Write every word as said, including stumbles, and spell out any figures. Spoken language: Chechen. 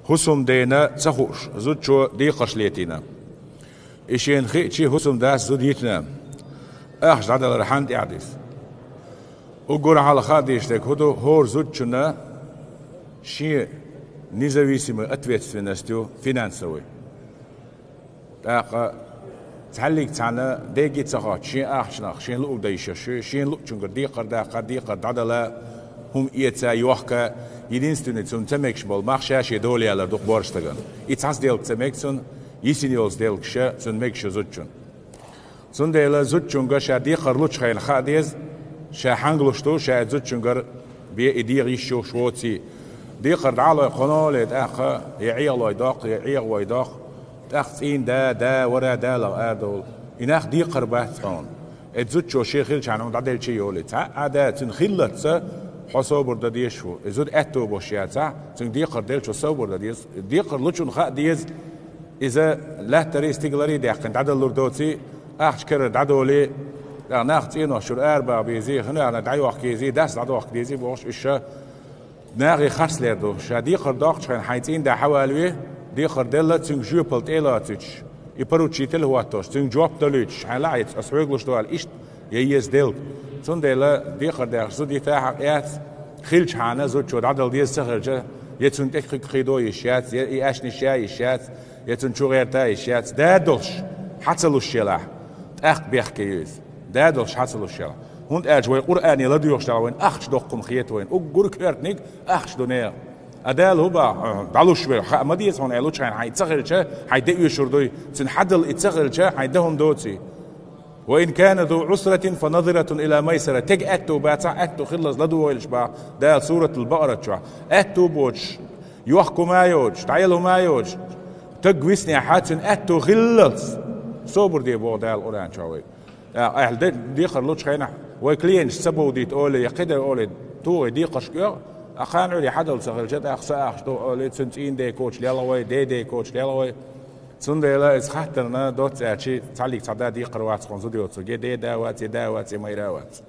ХӀусамдена ца хууш, зудчо декхарш летийна. И шена хиъча, хӀусамдас зуда йитина. Ахча дӀадалар хьанна тӀехь деза? Уггар хьалха хаа дезаш дерг хӀун ду, хӀора зудчунна шен независимый ответственность ю финансовый. ТӀаккха цхьаллиг цхьанна дега ца хоттуш, шен ахчанах, шен луъург дан йиш йолуш, шен луъучуьнгара декхар даккха, декхар дӀадала, хӀума эца, йохка, единственный цунна ца мегаш болу мах ша-шен дола ялар ду-кх борша стагана. И цхьа сделка ца мега цунна, йисина йолу сделкаш цунна мегаш ю зудчунна. Цундела зудчуьнга ша декхар лучу хенахь хаа деза, ша хьанга луш ду, ша и зудчуьнгара бен и дегӀан йиш йолуш воций. Декхар дӀа а лой кхуноле, тӀаккха я Ӏехалой доккху, я Ӏехавой доккху, тӀаккха цӀийнан да, да, вара далах арадовла. И нах декхар бац хьуна. И зудчо шен хилчахьана хьуна дӀаделча а йолий. Цхьа а да, цуьнан хиллалц хьо собар дан дезаш ву. И зуда аьтто болуш яцахь, цуьнга декхар делча хьо собар дан деза. Декхар лучунна хаа деза, иза лаьттарий, стигаларий даьккхина дӀадалур доций, ахча карара дӀадолий, тӀаккха нах цӀенош чуьра арабаха безий, хӀинарна дӀайохка езий, дас дӀадохка дезий бохуш, уьш ша нахе харцлер ду. Ша декхар доккхучу хенахь хьайн цӀийнан да хьавалаве, декхар делла, цуьнга жоьпалла тӀе а лоцуьйтуш, и поручитель а хӀоттош, цуьнга жоп далуьйтуш, хьайн лаьцна аса хьоьга луш ду аьлла, иштта я еза делга. Цундела декхар дехаш зуда йита хьакъ яц, хилчахьана зудчо дӀадала деза, ца хилча, я цунна тӀе кхин кхийдо йиш яц, я и аьшнаш я йиш яц, я цунна чу гӀерта йиш яц. Да долуш хьан ца луш елахь, тӀаккха бехке ю иза. Да долуш хьан ца луш елахь. ХӀунда аьлча вай Къуръане ладоьгӀуш дала вайна ахча доккхум хета вайна. Уггар коьртаниг ахча ду нехан. А Дала хӀун боху, дӀалуш вай, хаа ма деза хьуна, аьлла, лучу хенахь хьайн ца хилча, хьайн де оьшур дуй, цуьнан хьадала и ца хилча, хьайн де хӀума доций. «Ва ин кана зу Ӏусратин фа назиратун ила майсара». Тега аьтто бацахь, аьтто хиллалц ладогӀийла боху Дала Суратул Бакъарат чохь. Аьтто боцуш, йохка хӀума а йоцуш, дӀаяла хӀума а йоцуш, стаг виснехь, цуьнан аьтто хиллалц собар де боху Дала Къуръан чохь вайга. ТӀаккха ахьа де-, декхар лучу хенахь, вай клиенташ ца бовдийта олий, я кхидерг олий, тухий декхарш кӀоьгӀа, а кхана Ӏуьйре хьадала ца хилча, тӀаккха са ахча ду олий, цуьнан цӀийнан декхарш лелхавой, декхарш лелхавой. Цундела иза хаттарна доцца аьлча, цхьаллиг цхьа да декхар вац хьуна зуда йоцург, я деда вац, я да вац, я майра вац.